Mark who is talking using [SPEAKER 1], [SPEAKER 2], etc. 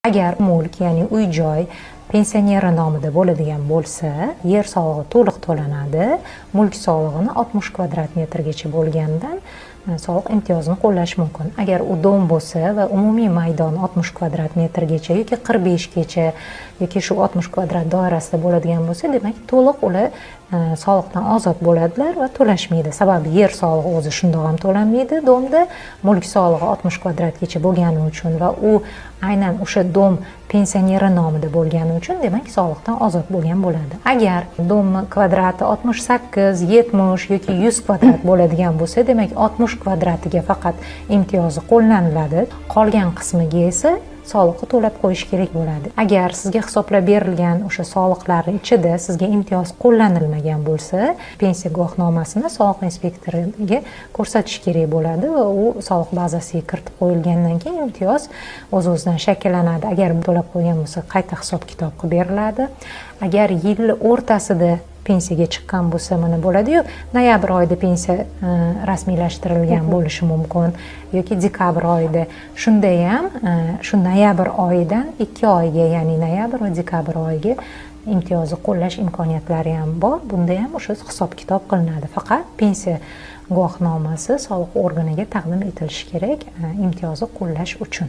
[SPEAKER 1] Agar mulk, ya'ni uy joy pensioneri nomida bo'ladigan bo'lsa, yer solig'i to'liq to'lanadi. Mulk solig'ini 60 kvadrat metrgacha bo'lgandan soliq imtiyozini qo'llash mumkin. Agar u дом bo'lsa va umumiy maydon 60 kvadrat metrgacha yoki 45 gacha yoki shu 60 kvadrat doirasida bo'ladigan bo'lsa, demak, to'liq ular soliqdan ozod bo'ladilar va to'lashmaydi. Sababi yer solig'i o'zi shundoq ham to'lanmaydi дом da, mulk solig'i 60 kvadratgacha bo'lgani uchun va u aynan o'sha дом pensioneri nomida bo'lgani uchun, demak, soliqdan ozod bo'lgan bo'ladi. Agar дом ni kvadrati 68, 70 yoki 100 kvadrat bo'ladigan bo'lsa, demak, 60 kvadratiga faqat imtiyozi qo'llaniladi, qolgan qismiga esa soliqni to'lab qo'yish kerak bo'ladi. Agar sizga hisoblab berilgan o'sha soliqlarni ichida sizga imtiyoz qo'llanilmagan bo'lsa, pensiya guvohnomasini soliq inspektoriga ko'rsatish kerak bo'ladi va u soliq bazasiga kiritib qo'yilgandan keyin imtiyoz o'z o'zidan shakllanadi. Agar to'lab qo'ygan bo'lsa, qayta hisob kitob qilib beriladi. Agar yil o'rtasida pensiyaga chiqqan bo'lsa, mana bo'ladiyu, noyabr oyida pensiya rasmiylashtirilgan bo'lishi mumkin yoki dekabr oyida, shunda ham shu noyabr oyidan 2 oyga, ya'ni noyabr va dekabr oyiga imtiyozni qo'llash imkoniyatlari ham bor. Bunda ham o'sha hisob kitob qilinadi, faqat pensiya guvohnomasi soliq organiga taqdim etilishi kerak imtiyozni qo'llash uchun.